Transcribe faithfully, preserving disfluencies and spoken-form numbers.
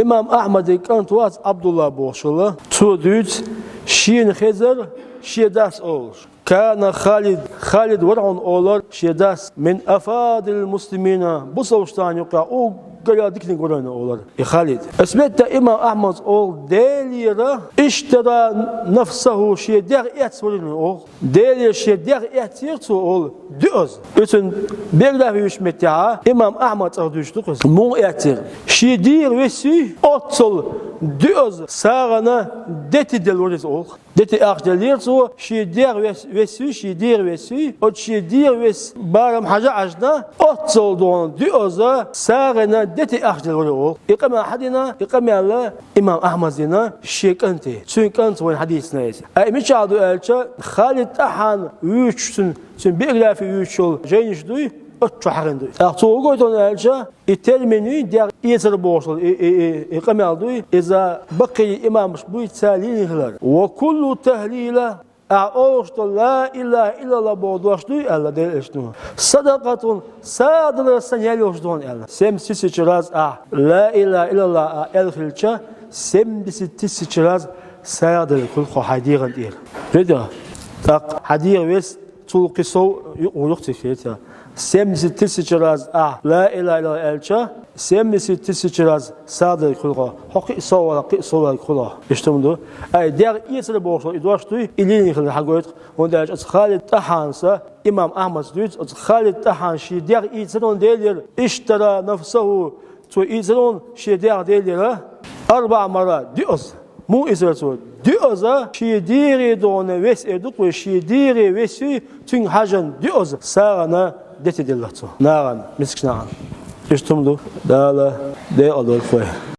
Имам Ахьмада кӀант вац Ӏабдулла бохуш волу. Цо дуьйцу шена хезар шен дас олуш. Кана Халид, Халид вара хьуна олар шен дас, мин афадил муслимина, бусалбанашна юкъахь уггар а диканиг вара хьуна олар и Халид. Оцу метта имам Ахьмада олу: Делера иштара нафсаху, шен дегӀ эцна вара хьуна олу. Делера шен дегӀ эцнера цо олу, дуьаза. Оцун биографи юьйцучу меттехь имам Ахьмада цӀарах дуьйцуш ду-кх иза. Муха эцнера? Шен дегӀан весий оццул дуьаза сагӀина дети делла вара иза олу. Дети ахча деллера цо, шен дегӀан вес-, весий, шен дегӀан весий, оцу шен дегӀан вес барам хьажа а хьаьжна, оццул дона дуьаза сагӀина дети ахча делла вара олу. И къамел хьан дина? И къамел имам Ахьмада дина шен кӀанте. Цуьнан кӀант вайна хьадийцина иза. Ай, мичахь ду аьлча, Халид тӀаьхьана вуьйцуш цуьнан, цуьнан биографи вуьйцуш йолу жайнаш дуй, оцу чохь хьахийна ду. ТӀаккха цо хӀун гойту аьлча, и термин ю дегӀ эцар бохуш долу и, и, и, и къамел дуй, иза баккхий имамаш буй, цара лелийна хилар. Ва куллу тахлила, ахьа олуш долу ла илаха иллаллах боху дош дуй аьлла Делан Элчано, садакъатун, сагӀа далар санна ял йолуш ду хьуна аьлла. Семьдесят тысяч раз ахьа ла илаха иллаллах ахьа аьлла хилча, семьдесят тысяч раз сагӀа делларг хуьлу хьо хьайн дегӀан тӀера. Вида? ТӀаккха хьан дегӀан вес цул кхин сов юкъа гӀур ю-кх цига, хета. Семьдесят тысяч раз ахьа ла илаха иллаллах аьлча, семьдесят тысяч раз сагӀа делларг хуьлу хьо. Хьо кхин а сов валахь, кхин а сов валахь хуьлу хьо. Иштта хӀума ду. Ай, дегӀ эцар бохуш долу и дош дуй, и лелийна хилар хьан гойту, хӀунда аьлча оцу Халид тӀаьхьана са, имам Ахьмада дуьйцу, оцу Халид тӀаьхьана шен дегӀ эцар хьуна Делера, иштара нафсаху, цо эцар хьуна шен дегӀ Делера, арбаӀа маррат, дуьаза. Муха эцар цо? Дуьаза шен дегӀе дона вес эр ду-кх вай, шен дегӀе весий, цуьнга хьаьжна дуьаза сагӀина дети делла цо нахана, мискачу нахана. Иштта хӀума ду, Дала декъала дойла вай.